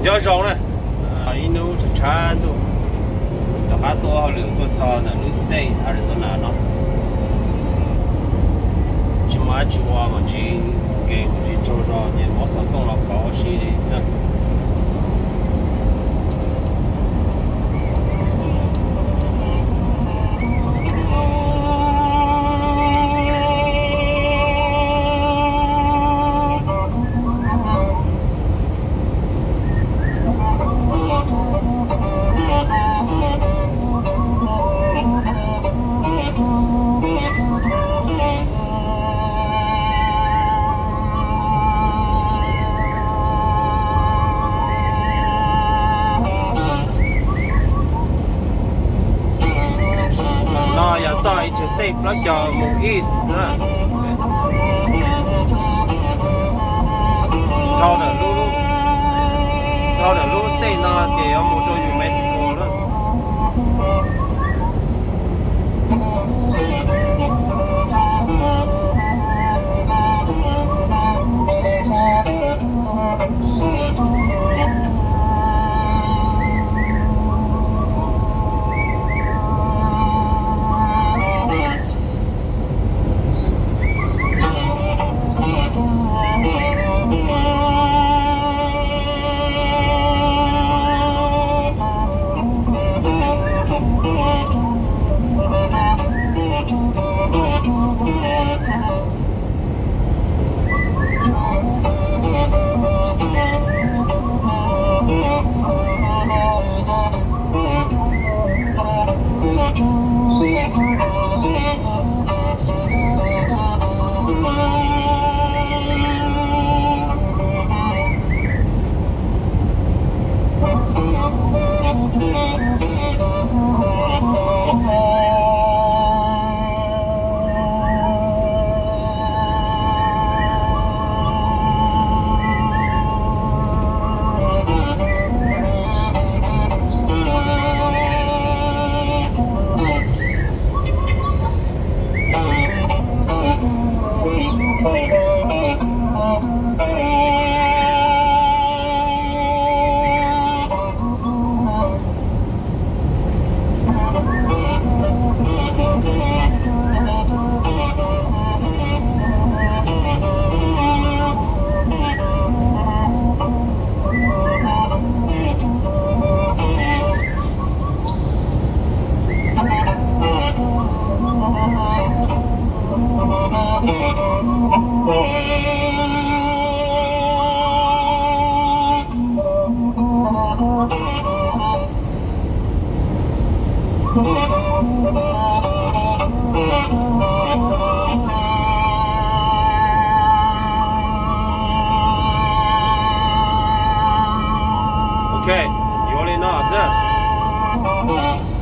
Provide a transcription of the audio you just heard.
Nyob zoo na, ib hnub tshav tshav ntuj, rov qab tuaj hauj lwm tuaj txog ntawm lub state Arizona no. Tsis muaj dab tsi ua, mam ntsib kev, mam ntsib tsaug zog ces muab xov tooj los kauv ua si li na. No yog txoj interstate plaub caug mus east na. Dhau ntawm lub, dhau ntawm lub state no ces yuav mus rau New Mexico na. Ok, yuav li no xwb.